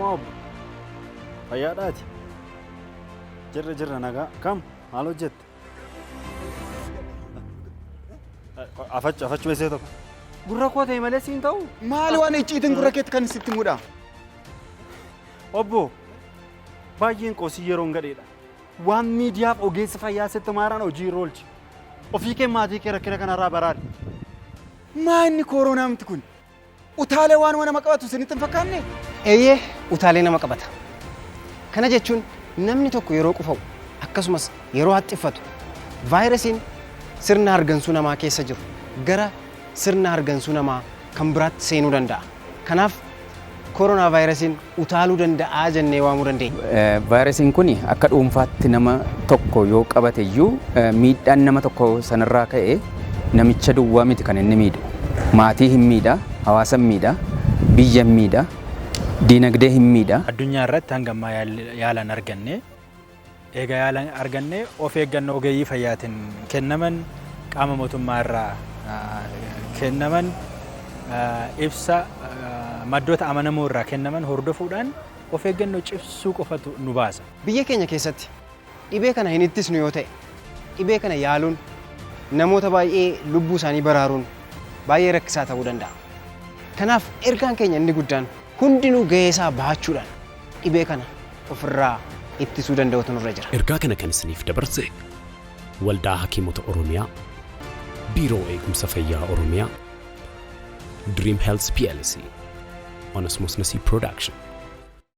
Nagaadhumaa obbo. Fayyaadhaati. Jirra jirra nagaa. Kam maal hojjette? Afachu afachu beesee tokko. Gurra koo ta'e malee siin ta'u. Maali waan icciitiin gurra keetti kan sitti himudha? Obbo baay'een qoosii yeroon gadheedha. Waan miidiyaaf ogeessi fayyaa sitti maaraan hojii irra oolchi. Ofii kee maatii kee rakkina kanarraa baraari. Maa inni kooroonaa miti kun? Utaalee waanuma nama qabatu isinitti hin fakkaanne? Eeyyee, utaalee nama qabata. Kana jechuun namni tokko yeroo qufa'u akkasumas yeroo haxxiffatu vaayirasiin sirna hargansuu namaa keessa jiru gara sirna hargansuu namaa kan biraatti seenuu danda'a. Kanaaf koronaavaayirasiin utaaluu danda'a jennee waamuu dandeenya. Vaayirasiin kun akka dhuunfaatti nama tokko yoo qabate iyyuu miidhaan nama tokko sanarraa ka'e namicha duwwaa miti kan inni miidhu. Maatii hin miidha, hawaasa hin miidha, biyya hin miidha, diinagdee hin miidha. Addunyaa irratti hanga ammaa yaala hin arganne. Eega yaala arganne of eeggannoo ogeeyyii fayyaatiin kennaman, qaama mootummaa irraa kennaman, ibsa maddoota amanamoo irraa kennaman hordofuudhaan of eeggannoo cimsuu qofatu nu baasa. Biyya keenya keessatti dhibee kana hin ittisnu yoo ta'e, dhibee kana yaaluun namoota baay'ee lubbuu isaanii baraaruun baay'ee rakkisaa ta'uu danda'a. Kanaaf ergaan keenya inni guddaan hundinuu gahee isaa bahachuudhaan dhibee kana ofirraa ittisuu danda'utu nurra jira. Ergaa kana kan isiniif dabarse Waldaa Hakiimota Oromiyaa, Biiroo Eegumsa Fayyaa Oromiyaa, Dream Health PLC, Onesmos Nasib Production.